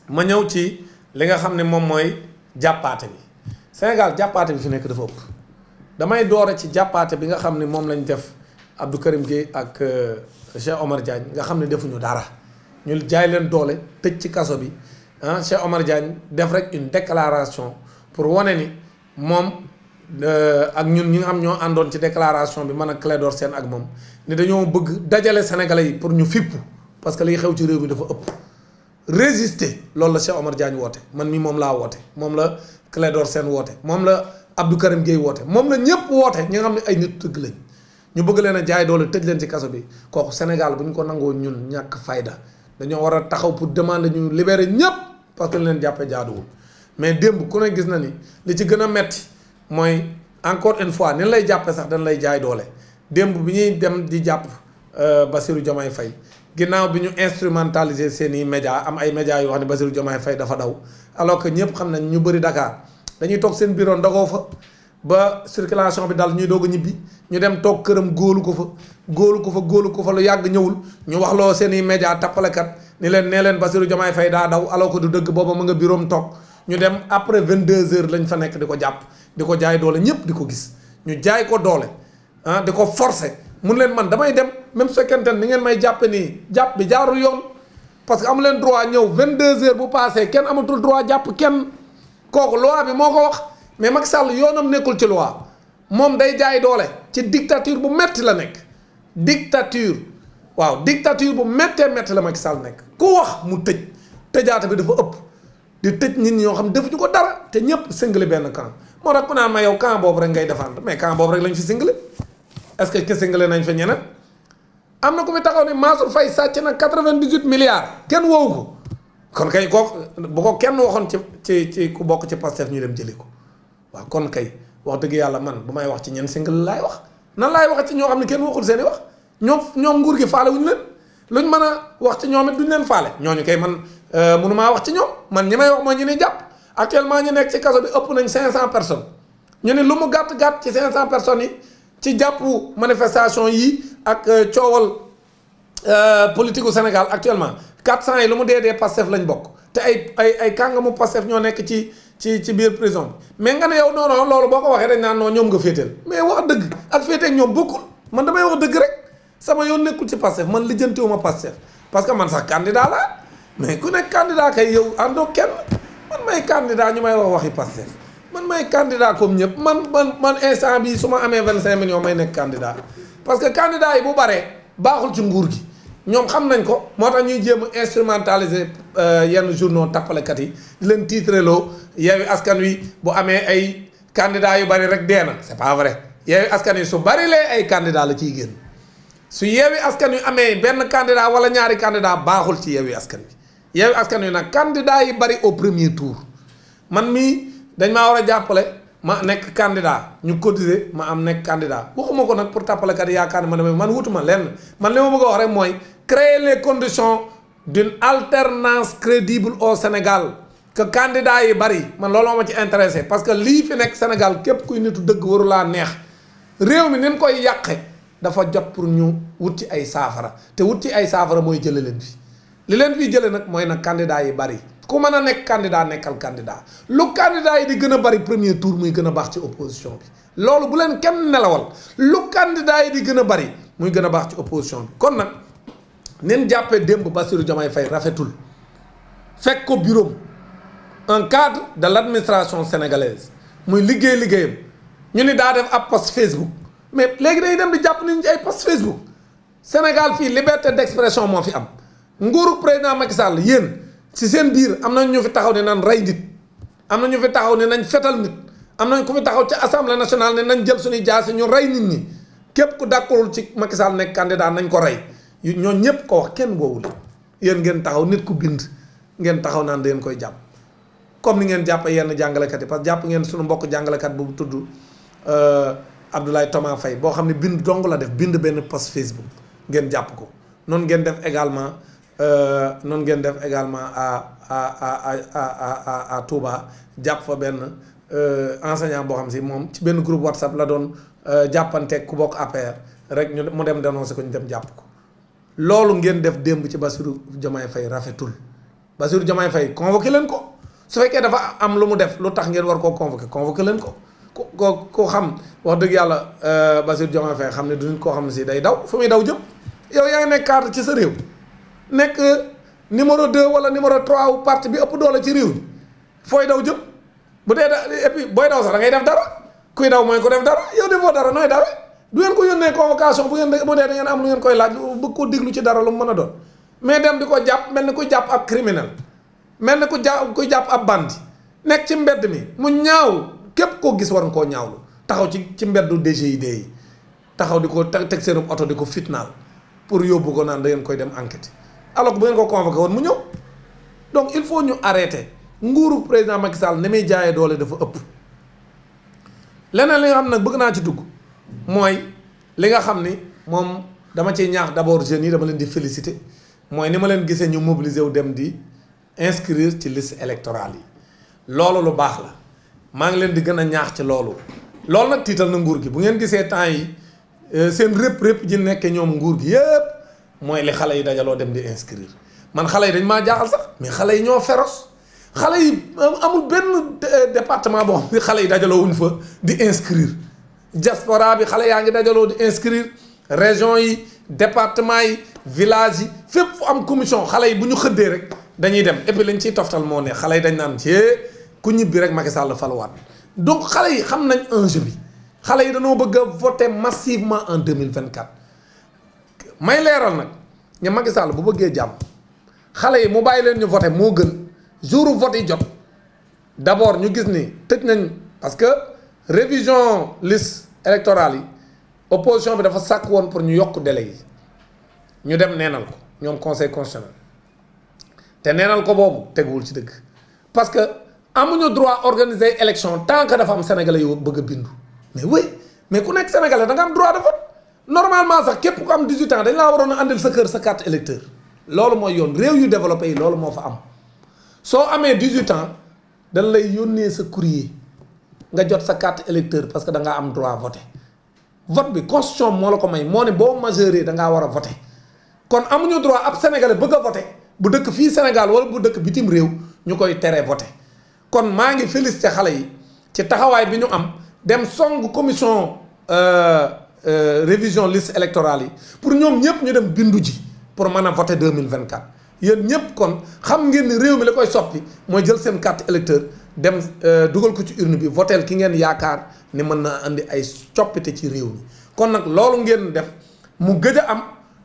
ma ñëw ci li nga xam ne moom mooy jàppaate bi Sénégal jàppaate bi fi nekk dafa ëpp damay doore ci jàppaate bi nga xam ne moom lañ def Abdou Karim Gueye ak Cheikh Omar Diagne nga xam ne defuñu dara ñu jaay leen doole tëj ci kaso bi Cheikh Omar Diagne def rek une déclaration pour wane ni moom ak ñun ñi nga xam ñoo àndoon ci déclaration bi man ak Clédor Sène ak moom ni dañoo bëgg dajale sénégalais yi pour ñu fippu parce que liy xew ci réew mi dafa ëpp résister loolu la Cheikh Omar Diagne woote man mi moom laa woote moom la Clédor Sène woote moom la Abdou Karim Gueye woote moom la ñëpp woote ñi nga xam ne ay nit dëgg lañ ñu bëgg leen a jaay doole tëj leen ci kaso bi kooku Sénégal bu ñu ko nangoo ñun ñàkk fayda dañoo war a taxaw pour demander ñu libérer ñëpp parce que leen jàppee jaaduwul mais démb ku ne gis na ni li ci gën a metti mooy encore une fois ni lay jàppee sax dañ lay jaay doole démb bi ñuy dem di jàpp Bassirou Diomaye Faye ginnaaw bi ñu instrumentaliser seen i médias am ay médias yoo xam ne Bassirou Diomaye Faye dafa daw alors que ñëpp xam nañ ñu bëri Dakar dañuy toog seen bureau ndogoo fa ba circulation bi dal ñuy doog a ñibbi ñu dem toog këram góolu ko fa lu yàgg ñëwul ñu wax loo seen i médias tappalekat ni leen nee leen Bassirou Diomaye Faye daa daw alors que du dëgg booba mu nga bureau am toog ñu dem après 22h lañ fa nekk di ko jàpp di ko jaay doole ñëpp di ko gis ñu jaay ko doole di ko forcer mun leen man damay dem même su fekkente ni ngeen may jàppe nii jàpp bi jaarul yoon parce que amu leen droit ñëw 22h bu passé kenn amatul droit jàpp kenn kooku loi bi moo ko wax mais Macky Sall yoonam nekkul ci loi moom day jaay doole ci dictature bu metti la nekk dictature waaw dictature bu méttee métti la Macky Sall nekk ku wax mu tëj tëjaate bi dafa ëpp di tëj nit ñi ñoo xam defuñu ko dara te ñëpp single benn camp moo tax ku naan ma yow camp boobu rek ngay défendre mais camp boobu rek lañ fi single est-ce que single nañ fa ñeneen am na ku fi taxaw ni Mansour Faye sàcc na 98 milliards kenn woowu ko kon kay kooku bu ko kenn waxoon ci ku bokk ci pastef ñu dem jëli ko waaw kon kay wax dëgg yàlla man bu may wax ci ñenn single laay wax nan laay wax ci ñoo xam ne kenn waxul seen i wax ñoom nguur gi faale wuñu leen luñ mën a wax ci ñoom it duñ leen faale ñooñu kay man mënumaa wax ci ñoom man ñi may wax mooy ñu ni jàpp actuellement ñu nekk ci kaso bi ëpp nañ 500 personnes ñu ne lu mu gàtt-gàtt ci 500 personnes yi ci jàppu manifestation yi ak coowal politique u Sénégal actuellement 400 yi lu mu dee Pastef lañ bokk te ay kàngamu Pastef ñoo nekk ci biir prison bi mais nga ne yow non loolu boo ko waxee dañ naan non ñoom nga féeteel mais wax dëgg ak féeteeg ñoom bokkul man damay wax dëgg rek sama yoon nekkul ci Pastef man lijjantiwuma Pastef parce que man sax candidat la mais ku nekk candidat kay yow àndoo kenn man may candidat ñu may wax waxi Pastef man may candidat comme ñëpp man instant bi su ma amee 25 millions may nekk candidat parce que candidat yi bu baree baaxul ci nguur gi ñoom xam nañ ko moo tax ñuy jéem a instrumentaliser yenn journaux tappalekat yi di leen titreloo Yewwi Askan Wi bu amee ay candidats yu bari rek dee na c'est pas vrai Yewwi Askan Wi su bari lee ay candidats la ciy génn su Yewwi Askan Wi amee benn candidat wala ñaari candidat baaxul ci Yewwi Askan Wi Yewwi Askan Wi nag candidats yi bari au premier tour man mii dañ maa war a jàppale ma nekk candidat ñu cotiser ma am nekk candidat waxuma ko nag pour tappalekat yi yaakaar ne man wutuma lenn man li ma bëgg a wax rek mooy créer les conditions d'une alternance crédible au Sénégal que candidat yi bari man loolu moo ma ci intéressé parce que lii fi nekk Sénégal képp kuy nitu dëgg waru laa neex réew mi nin koy yàqe dafa jot pour ñu wut ci ay saafara te wut ci ay saafara mooy jële leen fi li leen fii jële nag mooy nag candidat yi bari ku mën a nekk candidat nekkal candidat lu candidat yi di gën a bari premier tour muy gën a baax ci opposition bi loolu bu leen kenn nelawal lu candidat yi di gën a bari muy gën a baax ci opposition bi kon nag nen jàppee démb Bassirou Diomaye Faye rafetul fekk ko bureau un cadre de l'administration sénégalaise muy liggéeyam ñu ni daa def ab post Facebook mais léegi day dem di jàpp nit ñi ay post Facebook Sénégal fii liberté d'expression moo fi am nguuru président Macky Sall yéen si seen biir am na ñu fi taxaw ne nañ rey nit am na ñu fi taxaw ne nañ fetal nit am nañ ku fi taxaw ci assemblée nationale ne nañ jël suñuy jaasi ñu rey nit ñi képp ku d'accordul ci Macky Sall nekk candidat nañ ko rey ñoo ñëpp ko wax kenn woowule yéen ngeen taxaw nit ku bind ngeen taxaw naan da ngeen koy jàpp comme ni ngeen jàpp yenn jàngalekat yi parce que jàpp ngeen suñu mbokk jàngalekat bu tudd Abdoulaye Thomas Faye boo xam ne bind dong la def bind benn post Facebook ngeen jàpp ko noonu ngeen def également à Touba jàpp fa benn enseignant boo xam si moom ci benn groupe WhatsApp la doon jàppanteeg ku bokk APR rek ñu mu dem dénoncer ko ñu dem jàpp ko loolu ngeen def démb ci Bassirou Diomaye Faye rafetul Bassirou Diomaye Faye convoqué leen ko su fekkee dafa am lu mu def lu tax ngeen war koo convoqué leen ko ko xam wax dëgg yàlla Bassirou Diomaye Faye xam ne du nit koo xam ne si day daw fu muy daw jëm yow yaa ngi nekk cadre ci sa réew nekk numéro 2 wala numéro 3 wu parti bi ëpp doole ci réew mi fooy daw jëm bu dee et puis booy daw sax da ngay def dara kuy daw mooy ko def dara yow defoo dara nooy dawee du ngeen ko yónnee convocation bu dee da ngeen am lu ngeen koy laaj bëgg ko déglu ci dara lu mu mën a doon mais dem di ko jàpp mel ni ku jàpp ab criminel mel ni ku jàpp ab bandi nekk ci mbedd mi mu ñaaw képp koo gis war nga koo ñaawlu taxaw ci mbeddu DGID yi taxaw di ko teg seen oto di ko fitnaal pour yóbbu ko naan da ngeen koy dem enquête alors que bu ngeen ko convoqué woon mu ñëw donc il faut ñu arrêter nguuru président Macky Sall ni muy jaayee doole dafa ëpp. leneen li nga xam nag bëgg naa ci dugg mooy li nga xam ni moom dama ciy ñaax d'abord jeunes yi dama leen di féliciter mooy ni ma leen gisee ñu mobiliser wu dem di inscrire ci liste électorale yi loolu lu baax la maa ngi leen di gën a ñaax ci loolu nag tiital na nguur gi bu ngeen gisee temps yi seen rëpp ji nekkee ñoom nguur gi yëpp mooy li xale yi dajaloo dem di inscrire man xale yi dañ maa jaaxal sax mais xale yi ñoo féroce xale yi amul benn département boo xam ne xale yi dajaloo wuñ fa di inscrire diaspora bi xale yaa ngi dajaloo di inscrire région yi département yi village yi fépp fu am commission xale yi bu ñu xëddee rek dañuy dem et puis lañ ciy toftal moo ne xale yi dañ naan ci ku ñibbi rek Macky Sall faluwaat donc xale yi xam nañ enjeu bi xale yi dañoo bëgg a voter massivement en 2024 may leeral nag ñu Macky Sall bu bëggee jàmm xale yi mu bàyyi leen ñu voter moo gën jour vote yi jot d'abord ñu gis ni tëj nañ parce que révision liste électorale yi opposition bi dafa sàkk woon pour ñu yokk délai yi ñu dem neenal ko ñoom conseil constitutionnel te neenal ko boobu teguwul ci dëgg parce que amuñu droit organiser élection tant que dafa am sénégalais yu bëgg a bindu mais oui mais ku nekk sénégalais da nga am droit de vote normalement sax képp ku am 18 ans dañ laa waroon a andil sa kër sa carte électeur loolu mooy yoon réew yu développé yi loolu moo fa am soo amee 18 ans dañ lay yónnee sa courrier nga jot sa carte électeur parce que da ngaa am droit voter vote bi constitution moo la ko may moo ne boo majeuree da ngaa war a voter kon amuñu droit ab sénégalais bëgg a voter bu dëkk fii Sénégal wala bu dëkk bitim réew ñu koy teree voter kon maa ngi félicité xale yi ci taxawaay bi ñu am dem song commission révision liste électorale yi pour ñoom ñëpp ñu dem bindu ji pour mën a voter 2024 yéen ñëpp kon xam ngeen ni réew mi la koy soppi mooy jël seen carte électeur dem dugal ko ci urne bi votel ki ngeen yaakaar ni mën na andi ay coppite ci réew mi kon nag loolu ngeen def mu gëj a am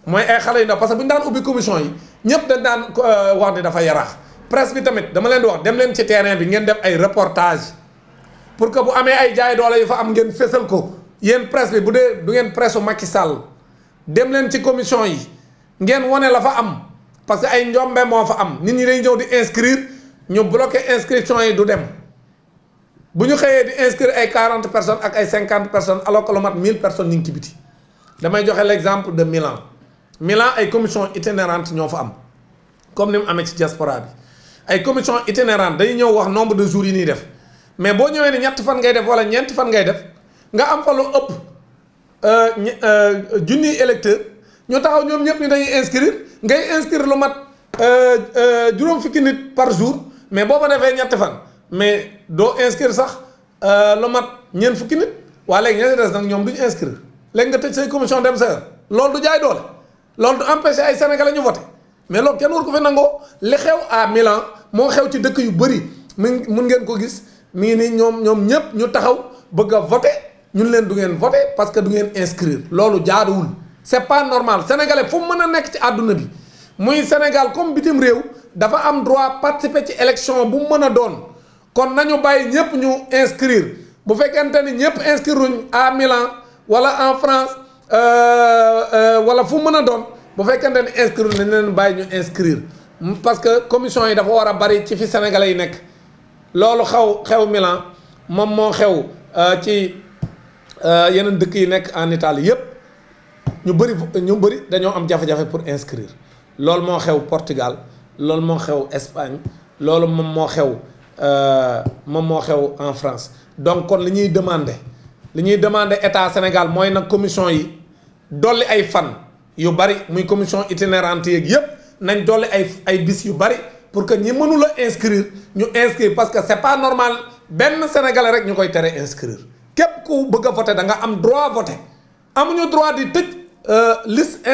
mooy ay xale yu ndaw parce que bu ñu daan ubbi commission yi ñëpp dañ daan wax ni dafa yaraax presse bi tamit dama leen di wax dem leen ci terrain bi ngeen def ay reportage pour que bu amee ay jaay doole yu fa am ngeen fésal ko yéen presse bi bu dee du ngeen presse u Macky Sall dem leen ci commission yi ngeen wane la fa am parce que ay njombe moo fa am nit ñi dañ ñëw di inscrire ñu bloqué inscription yi du dem bu ñu xëyee di inscrire ay 40 personnes ak ay 50 personnes alors que lu mat 1000 personnes ñu ngi ci biti damay joxe l'exemple de Milan ay commission itinérante ñoo fa am comme ni mu amee ci diaspora bi ay commission itinérante dañuy ñëw wax nombre de jours yi ñuy def mais boo ñëwee ni ñett fan ngay def wala ñeenti fan ngay def nga am fa lu ëpp junniy électeur ñu taxaw ñoom ñëpp ñu dañuy inscrire ngay inscrire lu mat juróom fukki nit par jour mais boo fa defee ñetti fan mais doo inscrire sax lu mat ñeent fukki nit waa léegi ña des nag ñoom duñu inscrire léegi nga tëj say commission dem sa loolu du jaay doole loolu du empêcher ay sénégalais ñu voter mais loolu kenn war ko fi nangoo li xew à Milan moo xew ci dëkk yu bëri mun ngeen ko gis mi ngi nii ñoom ñëpp ñu taxaw bëgg a voter ñun leen du ngeen voter parce que du ngeen inscrire loolu jaaduwul c'est pas normal sénégalais fu mu mën a nekk ci àdduna bi muy Sénégal comme bitim réew dafa am droit participer ci élection bu mu mën a doon kon nañu bàyyi ñëpp ñu inscrire bu fekkente ni ñëpp inscrire wuñ à Milan wala en France wala fu mu mën a doon bu fekkente ni inscrire nañ leen bàyyi ñu inscrire parce que commission yi dafa war a bari ci fi sénégalais yi nekk loolu xew Milan moom moo xew ci yeneen dëkk yi nekk en Italie yépp ñu bëri dañoo am jafe-jafe pour inscrire loolu moo xew Portugal loolu moo xew Espagne loolu moom moo xew en France donc kon li ñuy demander état Sénégal mooy nag commission yi dolli ay fan yu bari muy commission itinérante yeeg yépp nañ dolli ay bis yu bari pour que ñi mënul a inscrire ñu inscrire parce que c'est pas normal benn sénégalais rek ñu koy tere inscrire képp ku bëgg a voter da nga am droit voter amuñu droit di tëj liste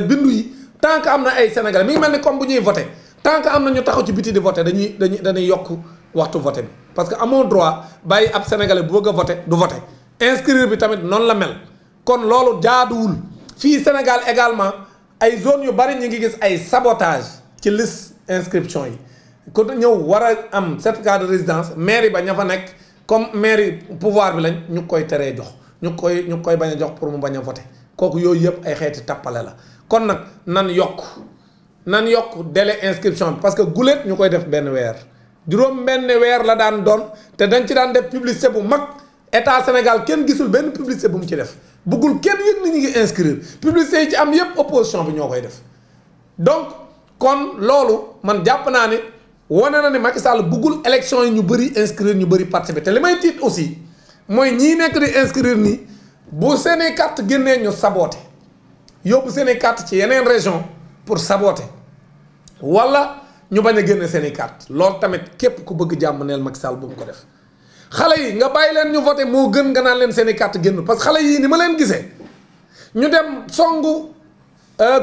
bindu yi tant que am na ay sénégalais mi ngi mel ni comme bu ñuy voter tant que am na ñu taxaw ci biti di voter dañuy yokk waxtu voter bi parce que amoo droit bàyyi ab sénégalais bu bëgg a voter du voter inscrire bi tamit noonu la mel kon loolu jaaduwul fii Sénégal également ay zones yu bari ñu ngi gis ay sabotage ci liste inscription yi ko ñëw war a am certificat de résidence mairie ba ña fa nekk comme mairie pouvoir bi lañ ñu koy teree jox ñu koy bañ a jox pour mu bañ a voter kooku yooyu yëpp ay xeeti tappale la kon nag nan yokk délai inscription bi parce que guléet ñu koy def benn weer juróom benn weer la daan doon te dañ ci daan def publicité bu mag état Sénégal kenn gisul benn publicité bu mu ci def buggul kenn yëg ni ñu ngi inscrire publicité yi ci am yëpp opposition bi ñoo koy def donc kon loolu man jàpp naa ne wane na ni Macky Sall buggul élection yi ñu bëri inscrire ñu bëri participer te li may tiit aussi mooy ñii nekk di inscrire nii bu seeni carte génnee ñu saboté yóbbu seeni carte ci yeneen région pour saboter wala ñu bañ a génne seeni carte loolu tamit képp ku bëgg jàmm neel Macky Sall bu mu ko def xale yi nga bàyyi leen ñu voté moo gën nga naan leen seeni carte génn parce que xale yii ni ma leen gisee ñu dem songu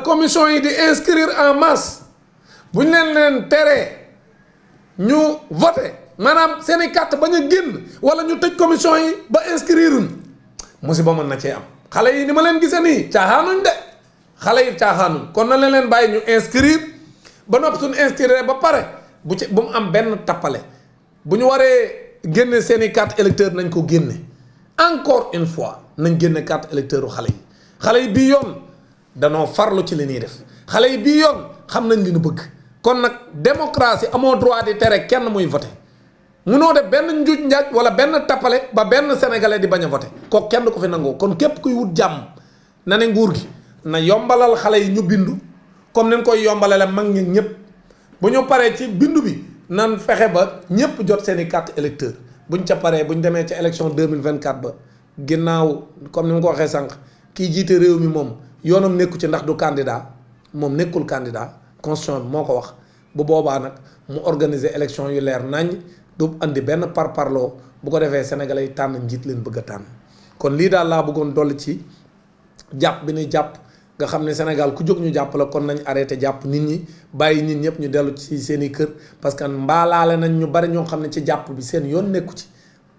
commission yi di inscrire en masse bu ñu leen teree ñu voté maanaam seeni carte bañ a génn wala ñu tëj commission yi ba inscrire musiba mën na cee am xale yi ni ma leen gisee nii caaxaanuñ de xale yi caaxaanuñ kon na leen bàyyi ñu inscrire ba noppi suñu inscrire ba pare bu mu am benn tappale bu ñu waree génne seeni carte électeur nañ ko génne encore une fois nañ génne carte électeur u xale yi bii yoon danoo farlu ci li ñuy def xale yi bii yoon xam nañ li ñu bëgg kon nag démocratie amoo droit di tere kenn muy voté munoo def benn njuuj njaaj wala benn tappale ba benn sénégalais di bañ a voté kooku kenn ko fi nangoo kon képp kuy wut jàmm na ne nguur gi na yombalal xale yi ñu bindu comme ni ñu koy yombalale mag ñi ñëpp bu ñu paree ci bindu bi nan fexe ba ñëpp jot seen i carte électeur buñ ca paree buñ demee ca élection 2024 ba ginnaaw comme ni ma ko waxee sànq kii jiite réew mi moom yoonam nekku ci ndax du candidat moom nekkul candidat constitution bi moo ko wax bu boobaa nag mu organiser élection yu leer nañ du andi benn parparloo bu ko defee sénégalais yi tànn njiit leen bëgg a tànn kon lii daal laa bëggoon dolli ci jàpp bi ni jàpp nga xam ne Sénégal ku jóg ñu jàpp la kon nañ arrêté jàpp nit ñi bàyyi nit ñëpp ñu dellu ci seen i kër parce que mbaalaale nañ ñu bari ñoo xam ne ci jàpp bi seen yoon nekku ci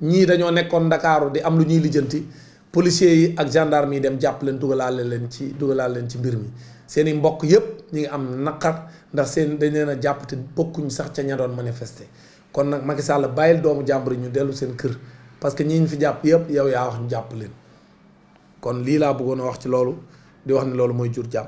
ñii dañoo nekkoon Ndakaaru di am lu ñuy lijjanti policiers yi ak gendarme yi dem jàpp leen dugalaale leen ci mbir mi seen i mbokk yëpp ñi ngi am naqar ndax dañ leen a jàpp te bokkuñ sax ca ña doon manifester kon nag Macky Sall bàyyil doomu jàmbur yi ñu dellu seen kër parce que ñi ñu fi jàpp yëpp yow yaa wax ñu jàpp leen kon lii laa bëggoon a wax ci loolu di wax ne loolu mooy jur jàmm